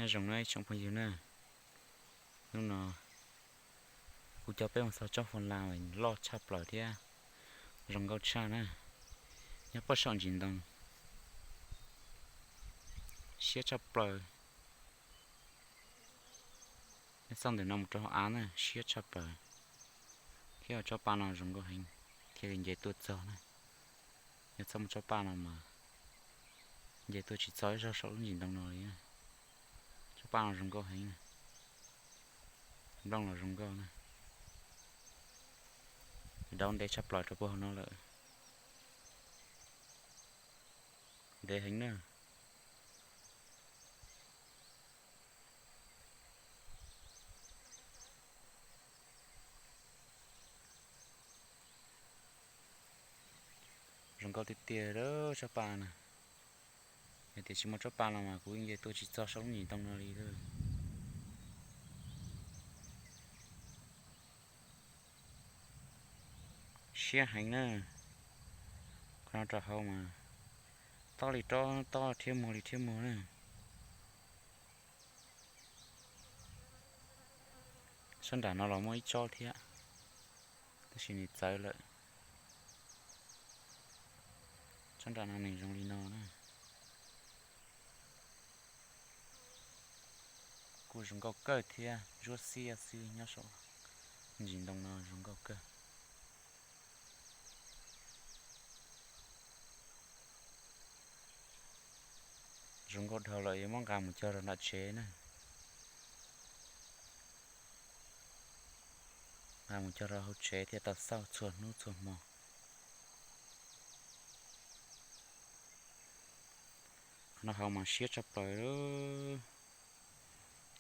Nyob zoo na ib tsoom phooj ywg na, hnub no kuv coj peb mus txog tsob foo las loj tshaj plaws thiab zoo nkauj tshaj na, nyob pem saum ntsis ntoo, siab tshaj plaws. Nyob txoj ntawm no mus rau hauv av na siab tshaj plaws, thiab tsob paj no zoo nkauj heev, thiaj li nce tuaj txog na. Yog txhob muaj tsob paj no mas nce tuaj tsis txog ib zaug saum lub ntsis ntoo no li. Tsob paj no zoo nkauj heev, nplooj los zoo nkauj na. Daub ntev tshaj plaws rau puag hauv no lawm, ntev heev na. Zoo nkauj tiag tiag tsob paj na. Yog tias tsis muaj tsob paj no mas kuv yeej nce tuaj tsis txog saum lub ntsis ntoo no li lawm. Siab heev na. Qhov no rau hauv mas tob li tob, tob thiab muag li thiab muag na. Sab nram no los muaj ib tsob thiab, tab sis nws txawv lawm. Tsob nram no nws zoo li no na. Kuj zoo nkauj kawg thiab, ntsuab xiab xwb nyob saum ntsis ntoo no zoo nkauj kawg. Zoo nkauj dhau lawm yuav muab nqa mus cog rau nram tsev na. Nqa mus cog rau hauv tsev thiaj tau xauj txhua hnub txhua hmo. Qhov no hauv mas siab tshaj plaws,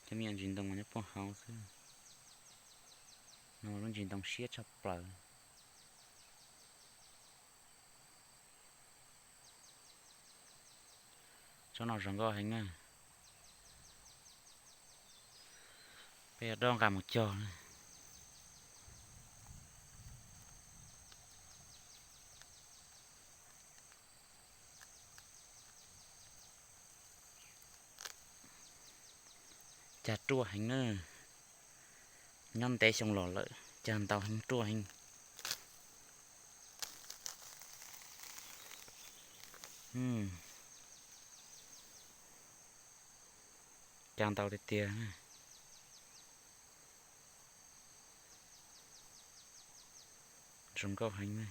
cov me nyuam ntsis ntoo mas nyob puag hauv xwb. No lub ntsis ntoo siab tshaj plaws. Tsob no zoo nkauj heev na. Peb yuav dob nqa mus cog na. Cag ruaj heev na. Nyob ntev xyoo los lawm cag ntau heev, ruaj heev. Cag ntau tiag tiag. Zoo nkauj heev ne.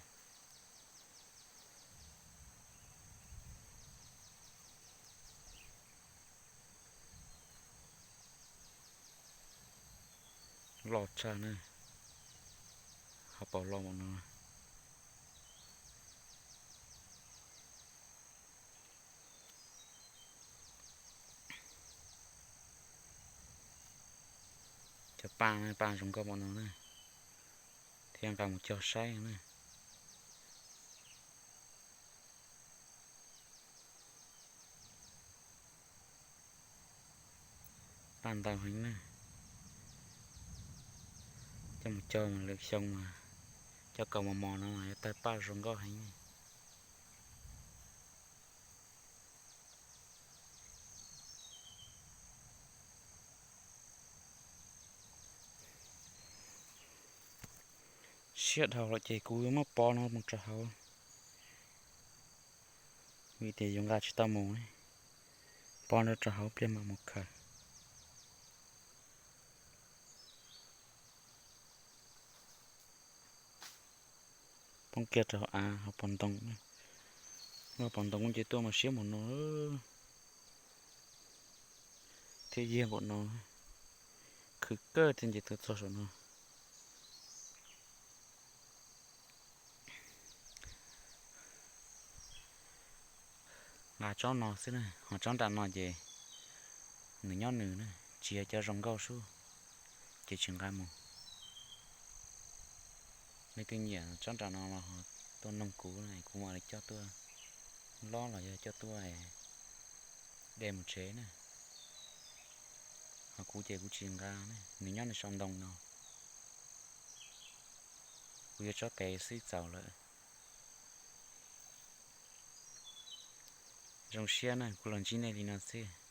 Loj tshaj ne, ho paus loj npaum no. Cov paj, paj zoo nkauj npaum no na, thiaj nqa mus cog saib na. Paj ntau heev na. Coj mus cog mas lwm xyoo mas coj kaus mos mos no mas yuav tawg paj zoo nkauj heev. Siab dhau lawm ces kuv yuav muab pov no mus rau hauv, vim tias yuav nqa tsis tau mus. Pov no rau hauv pliag mam mus khaws. Poob kiag rau hauv av hauv paus ntoo. Lub paus ntoo kuj nce tuaj mas siab npaum no thiab, yag npaum no, khwv kawg thiaj nce tuaj txog saum no. Nqa tsob no xwb na, ho tsob nram no ces nws nyob nws na, tsis yog cov zoo nkauj sub ces tsis nqa mus. Leej twg nyiam tsob nram no los ho tuaj noog kuv, kuv mam li coj tuaj lob los yog coj tuaj de mus tsev na. Ho kuv ces kuv tsis nqa, nws nyob nws saum ntoo no. Kuv yuav tsob tes xwb txaus lawm. Zoo siab na, kuv los ntsib nej li no xwb.